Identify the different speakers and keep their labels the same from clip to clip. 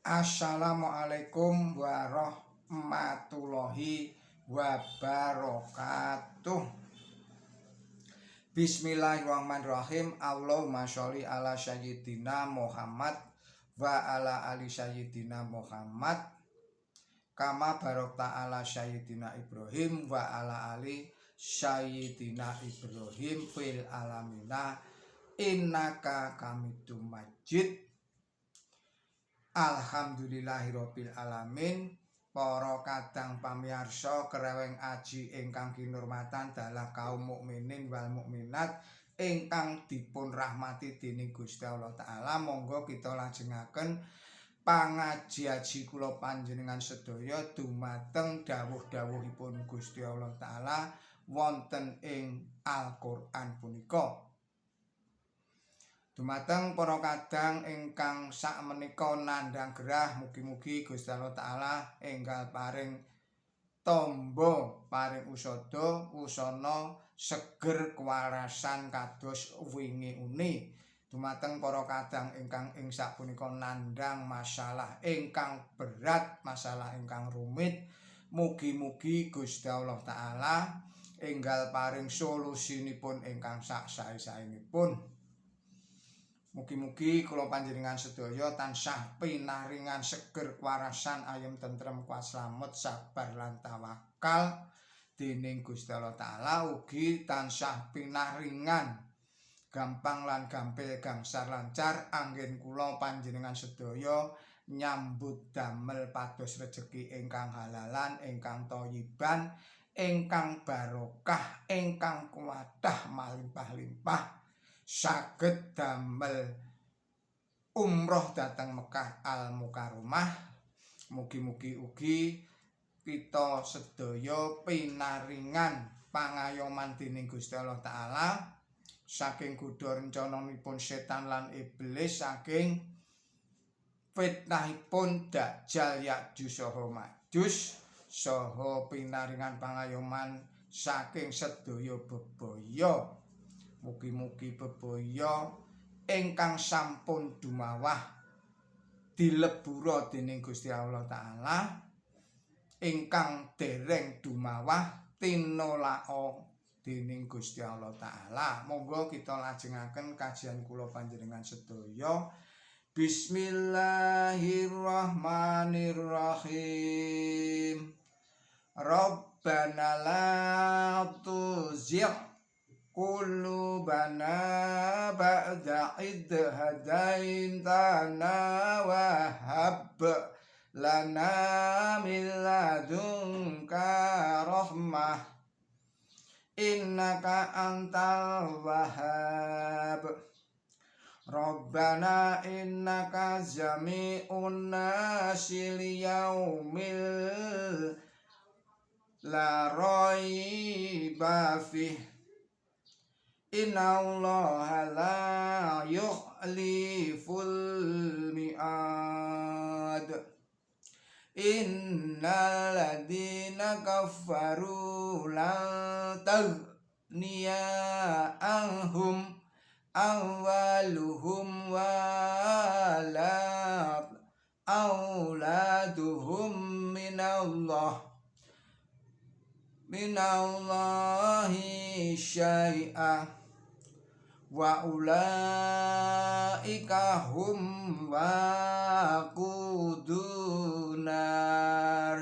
Speaker 1: Assalamualaikum warahmatullahi wabarakatuh. Bismillahirrahmanirrahim. Allahumma sholli ala sayyidina Muhammad wa ala ali sayyidina Muhammad kama barokta ala sayyidina Ibrahim wa ala ali sayyidina Ibrahim fil alamina innaka hamidum majid. Alhamdulillahirabbil alamin. Para kadang pamirsa kereweng aji ingkang kinurmatan dalah kaum mukminin wal mukminat ingkang dipun rahmati dening Gusti Allah taala, monggo kita lajengaken pangaji-aji kula panjenengan sedaya dumateng dawuh-dawuhipun Gusti Allah taala wonten ing Al-Qur'an punika. Dumateng para kadang ingkang sakmenika nandhang gerah, mugi-mugi Gusti Allah taala enggal paring tamba, paring usada, wusana seger kewarasan kados wingi uni. Dumateng para kadang ingkang ing sapunika nandhang masalah ingkang berat, masalah ingkang rumit, mugi-mugi Gusti Allah taala enggal paring solusinipun ingkang sak sae-saenipun. Mugi-mugi kula panjenengan sedaya tansah pinaringan seger kewarasan, ayem tentrem, kuat slamet, sabar lan tawakal dening Gusti Allah taala, ugi tansah pinaringan gampang lan gampil, gangsar lancar anggen kula panjenengan sedaya nyambut damel pados rejeki ingkang halalan, ingkang thayyiban, ingkang barokah, ingkang kuwathah malimpah-limpah, saged damel umroh dhateng Mekah Al Mukarramah. Mugi-mugi ugi kita sedaya pinaringan pangayoman dening Gusti Allah taala saking godha rencananipun setan lan iblis, saking fitnahipun Dajjal, Ya'juj saha Ma'juj, saha pinaringan pangayoman saking sedaya bebaya. Mugi-mugi bebaya ingkang sampun dumawah dilebura dening Gusti Allah taala, ingkang dereng dumawah tinolaka dening Gusti Allah taala. Monggo kita lajengaken kajian kula panjenengan sedaya. Bismillahirrahmanirrahim. Rabbana la tuzigh qulubana ba'da id hadaitana wa hab lana min ladunka rahmah innaka antal wahhab. Rabbana innaka jami'un nasi liyaumil la raiba fih innallaha la yukhliful mi'ad. Innal ladina kafaru lan taghniya anhum amwaluhum wala auladuhum minallahi syai'a wa ulaika hum waqudun nar.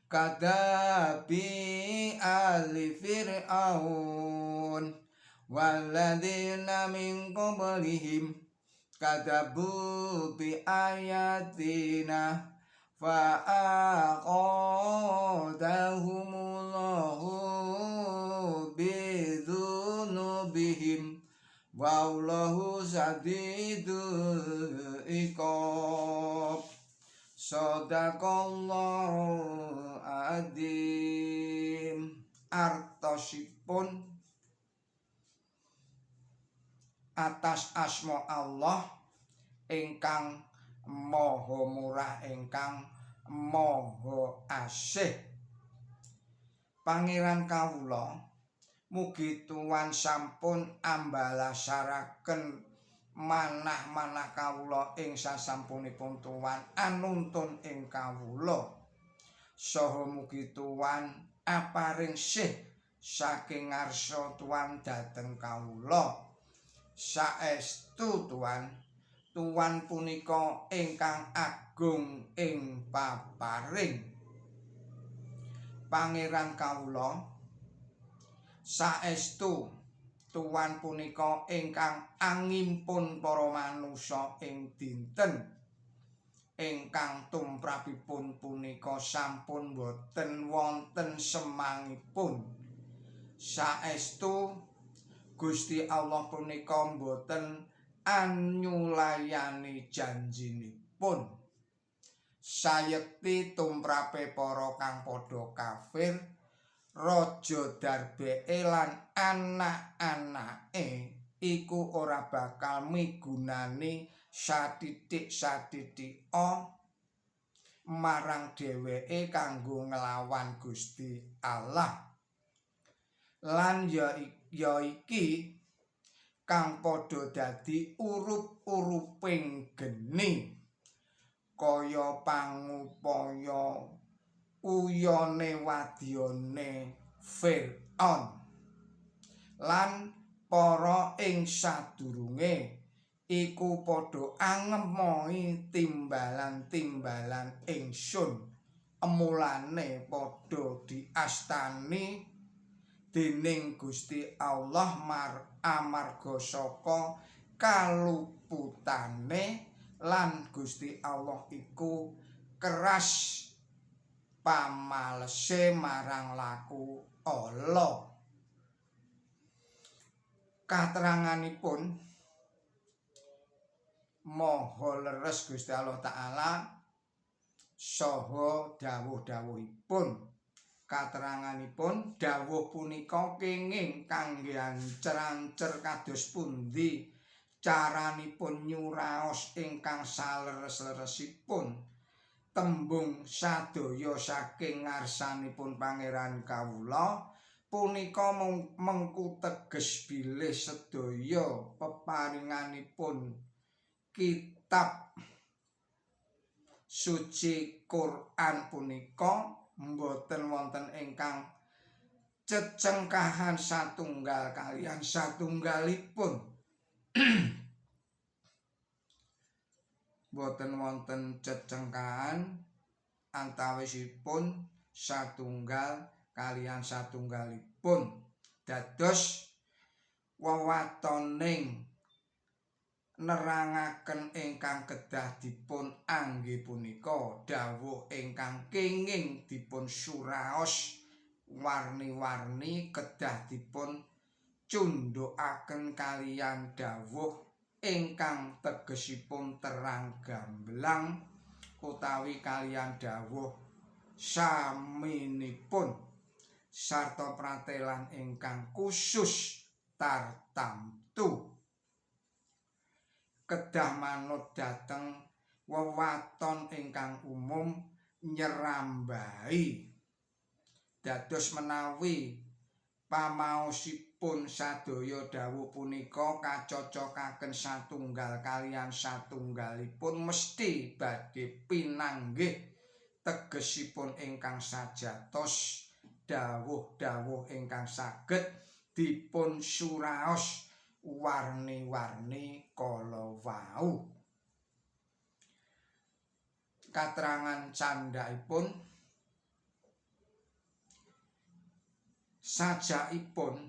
Speaker 1: Kadabi ali fir'aun walladzina min qablihim kadabu bi ayatina fa aqadahumullahu bidzunubihim wallahu sadidul iqab. Sadaqallahu adzim. Artosipun atas asma Allah ingkang maha murah ingkang maha asih. Pangeran kawula, mugi tuan sampun ambalasaraken Manah-manah kawula ing sasampunipun Tuan anuntun ing kawula. Saha mugi Tuan aparing sih saking ngarsa Tuan dhateng kawula. Saestu Tuan, Tuan punika ingkang agung ing paparing. Pangeran kawula, saestu Tuan punika ingkang angimpun para manusa ing dinten ingkang tumrapipun punika sampun boten wonten semangipun. Saestu Gusti Allah punika boten anyulayani janjinipun. Sayekti tumrape para kang padha kafir, raja darbeke lan anak-anake iku ora bakal migunani sathitik-sathithika marang dheweke kanggo nglawan Gusti Allah. Lan ya iki kang padha dadi urup-uruping geni kaya pangupaya uyone wadyane Fir'aun lan para ing sadurunge iku padha angemoi timbalan-timbalan ingsun, emulane padha diastani dening Gusti Allah amarga saka kaluputane lan Gusti Allah iku keras pamalese marang laku ala. Kateranganipun maha leres Gusti Allah Ta'ala saha dawuh-dawuhipun. Kateranganipun dawuh punika kenging kangge ancer-ancer kados pundi caranipun nyuraos ingkang saleres-leresipun tembung sadaya saking ngarsanipun Pangeran kawula punika mengku teges bilih sedaya peparinganipun kitab suci Quran punika mboten wonten ingkang cecengkahan satunggal kaliyan satunggalipun. Mboten wonten cecengkahan antawisipun satunggal kaliyan satunggalipun. Dados wewatoning nerangaken ingkang kedah dipun angge punika dawuh ingkang kenging dipun suraos warni-warni kedah dipun cundhukaken kaliyan dawuh ingkang tegesipun terang gamblang utawi kaliyan dawuh saminipun sarta pratelan ingkang khusus tartamtu. Kedah manut dhateng wewaton ingkang umum nyerambahi. Dados menawi pamaosipun sadaya dawuh punika kacocokaken satunggal kaliyan satunggalipun mesti badhe pinanggih tegesipun ingkang sajatos dawuh-dawuh ingkang saged dipun suraos warni-warni kala wau. Katerangan candhaipun sajakipun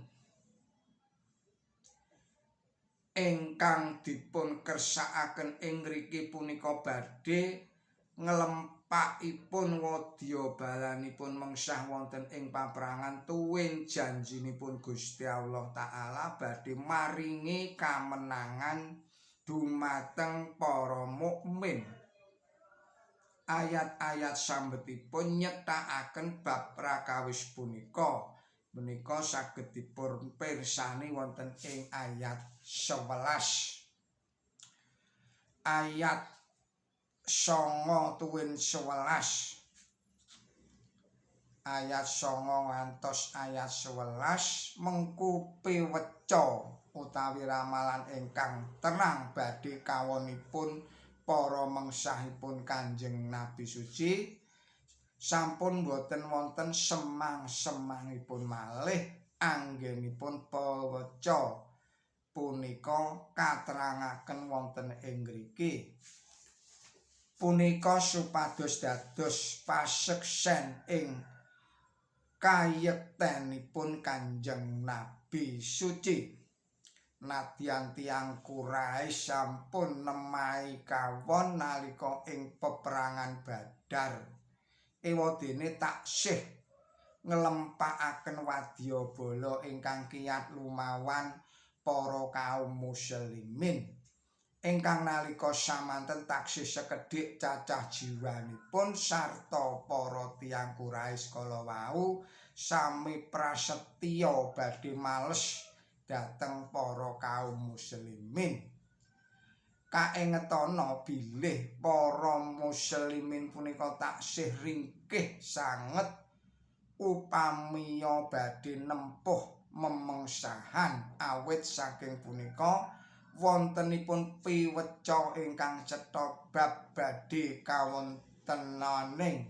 Speaker 1: ingkang dipun kersakaken ing ngriki punika badhe nglempakipun wadya balanipun mengsah wonten ing paprangan tuwin janjinipun Gusti Allah Ta'ala badhe maringi kamenangan dumateng para mukmin. Ayat-ayat sambetipun nyetakaken bab prakawis punika. Menika saged dipun pirsani wonten ing ayat 11. Ayat 9 tuwin 11. Ayat 9 ngantos ayat 11 mengku piweca utawi ramalan ingkang terang badhe kawonipun para mengsahipun Kanjeng Nabi Suci sampun boten wonten semang-semangipun malih anggenipun peweca punika katerangaken wonten ing ngriki. Punika supados dados paseksen ing kayektenipun Kanjeng Nabi Suci. Nadyan tiyang Quraisy sampun nemahi kawon nalika ing peperangan Badar, ewadene taksih nglempakaken wadyabala ingkang kiyat lumawan para kaum muslimin ingkang nalika samanten taksih sekedhik cacah jiwanipun sarta para tiyang Quraisy kala wau sami prasetya badhe males dhateng para kaum muslimin. Kaengetana bilih para muslimin punika taksih ringkih sanget upamiya badhe nempuh memengsahan, awit saking punika wontenipun piweca ingkang cetha bab badhe kawontenaning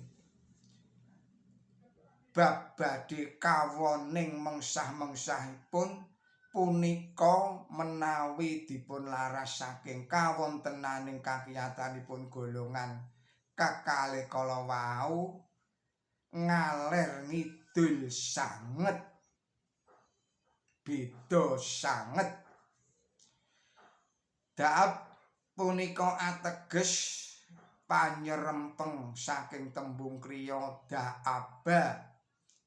Speaker 1: bab badhe kawoning mengsah-mengsahipun punika menawi dipun laras saking kawontenaning kakiyatanipun golongan kekalih kala wau ngaler ngidul sanget, beda sanget. Daab punika ateges panyerempeng saking tembung kriya daaba,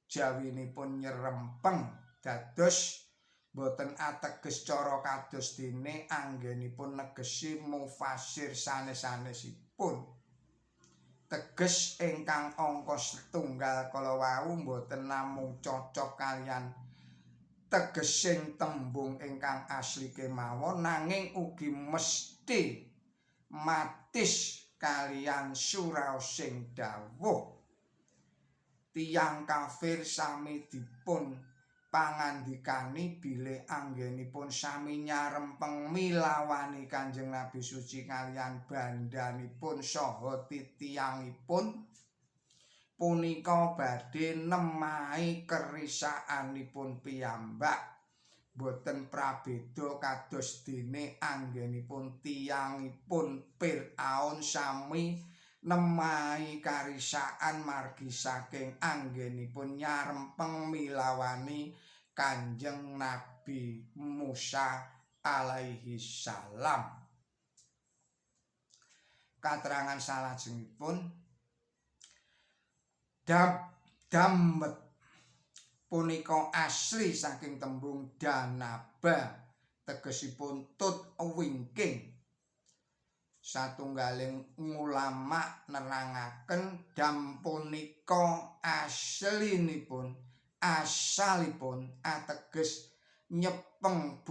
Speaker 1: jawinipun nyerempeng, dados boten ateges cara kados dene anggenipun negesi mufasir sanes-sanesipun. Teges ingkang angka setunggal kala wau boten namung cocok kaliyan tegesing tembung ingkang asli kemawon, nanging ugi mesti matis kaliyan suraosing dawuh. Tiyang kafir sami dipun pangandikani bilih anggenipun sami nyarempeng milawani Kanjeng Nabi Suci kaliyan bandhanipun saha titiyangipun punika badhe nemahi kerisakanipun piyambak, boten prabeda kados dene anggenipun tiyangipun Fir'aun sami nemahi karisaan margi saking anggenipun nyarempeng milawani Kanjeng Nabi Musa alaihi salam. Katerangan salajengipun, damet punika asli saking tembung danaba, tegesipun tut wingking. Satunggaling ulama nerangaken dam punika aslinipun asalipun ateges nyepeng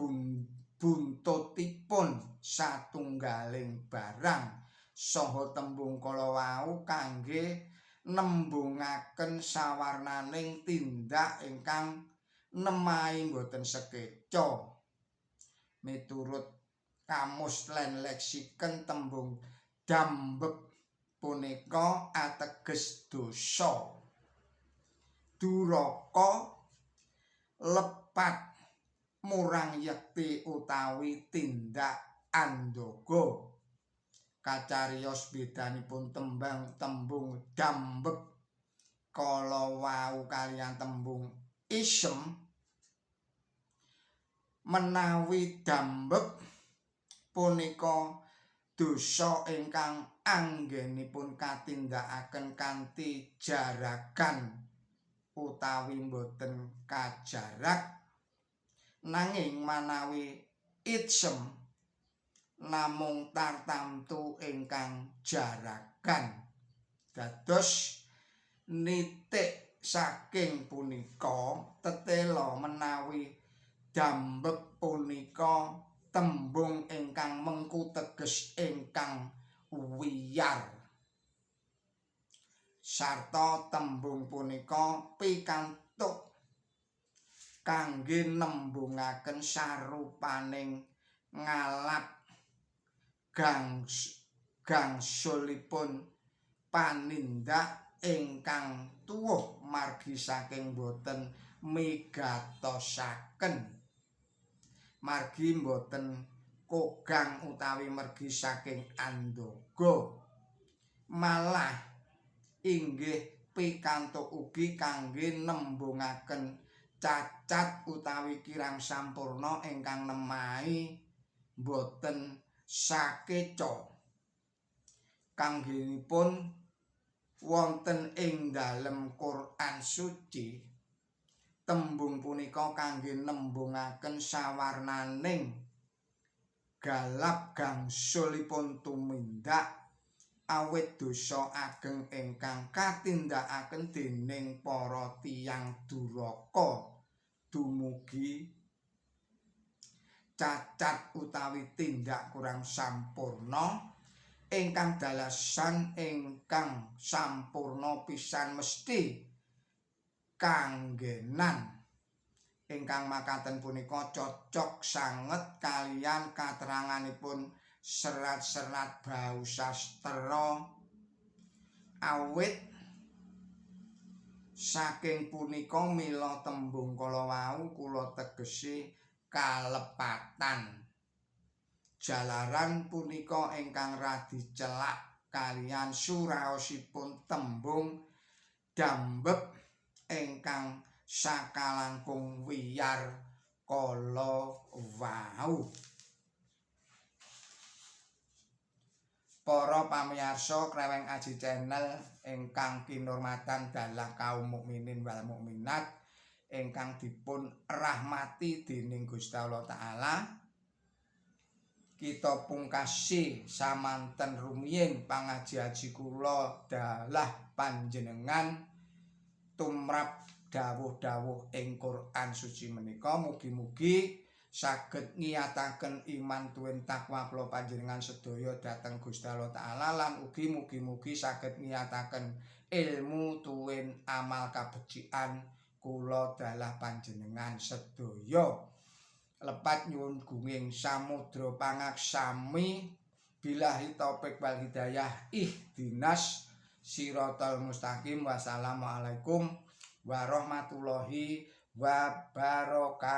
Speaker 1: buntutipun satunggaling barang, saha tembung kala wau kangge nembungaken sawarnaning tindak ingkang nemahi boten sekeca. Miturut kamus lan leksiken, tembung dambeb punika ateges dosa, duraka, lepat, murang yekti utawi tindak andaga. Kacariyos bedanipun tembang tembung dambeb kala wau kaliyan tembung isem, menawi dambeb punika dosa ingkang anggenipun katindakaken kanthi jaragan utawi boten kajarak, nanging manawi itsem namung tartamtu ingkang jaragan. Dados nitik saking punika tetela menawi dambeb punika tembung ingkang mengku teges ingkang wiyar, sarta tembung punika pikantuk kangge nembungaken sarupaning ngalap gangsulipun panindak ingkang tuwuh margi saking boten migatosaken, margi boten kogang utawi mergi saking andaga, malah inggih pikantuk ugi kangge nembungaken cacat utawi kirang sampurna ingkang nemahi boten sakeca. Kanggenipun wonten ing dalem Quran Suci, tembung punika kangge nembungaken sawarnaning galap gangsulipun tumindak awit dosa ageng ingkang katindakaken dening para tiyang duraka dumugi cacat utawi tindak kurang sampurna ingkang dalasan ingkang sampurna pisan mesti kanggenan. Ingkang makaten punika cocok sanget kaliyan kateranganipun serat-serat bausastra, awit saking punika mila tembung kala wau kula tegesi kalepatan. Jalaran punika ingkang radi celak kaliyan suraosipun tembung dambep ingkang sakalangkung wiyar kala wau. Para pamirsa Kreweng Aji Channel ingkang kinurmatan dalah kaum mukminin wal mukminat ingkang dipun rahmati dening Gusti Allah Ta'ala, kita pungkasi samanten rumiyin pangaji-aji kula dalah panjenengan tumrap dawuh-dawuh ing Quran Suci menika. Mugi-mugi saged ngiyataken iman tuwin takwa kula panjenengan sedaya dhateng Gusti Allah Ta'ala, lan ugi mugi-mugi saged ngiyataken ilmu tuwin amal kabecikan kula dalah panjenengan sedaya. Lepat nyuwun gunging samudra pangaksami, billahi taufik wal hidayah, ihdinas siratal mustaqim. Wassalamualaikum warahmatullahi wabarakatuh.